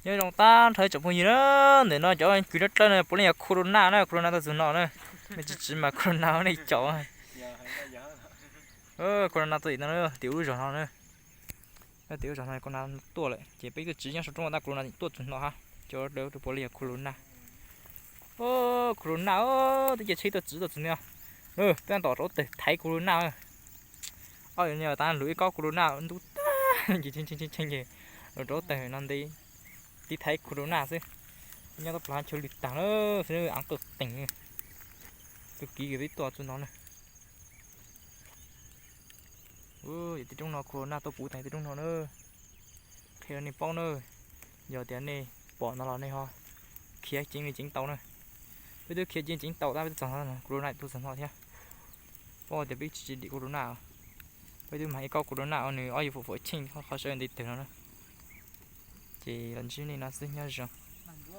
Nyob zoo tag nrho tsoom phooj ywg na, ntawm no cov kws dawb dawb no puav leej yog corona na, corona tuaj txug no na. Nej tsis tsiv mas corona nej caum. Corona tuaj tim no, tim lub zog no na. Tim lub zog no corona tuaj lawm ces peb tuaj tsiv nyob saum roob tab corona tuaj txug no hab. Cov dawb dawb puav leej yog corona. Corona, twb cia tsheb tuaj tsiv tuaj txug no. Twb tab tom rauv taws thaiv corona. Ob yog tab lug ib kob corona ntub tag ces tshee tshee ces lug rauv taws no ntev, tiv thaiv corona xwb. Nyob tau plaws chaw lwm taag na, xwb av qwj qees. Tug kiv twb tuaj txug no na. Yog tim roob no corona tuaj puv taag tim roob no na. Qhia rau nej paub na, yog tias nej pom no los nej ho khiav ceev li ceev tau na. Peb twb khiav ceev ceev tau tab peb twb txog no, corona tuaj txog no thiab. Paub tias peb tsis tsiv dim corona. Peb twb mag ib kob corona ua nws ob yug fam fam cheej qhov sawv ntev tawg no na. Ces los ntsib nej no xwb, nyob zoo.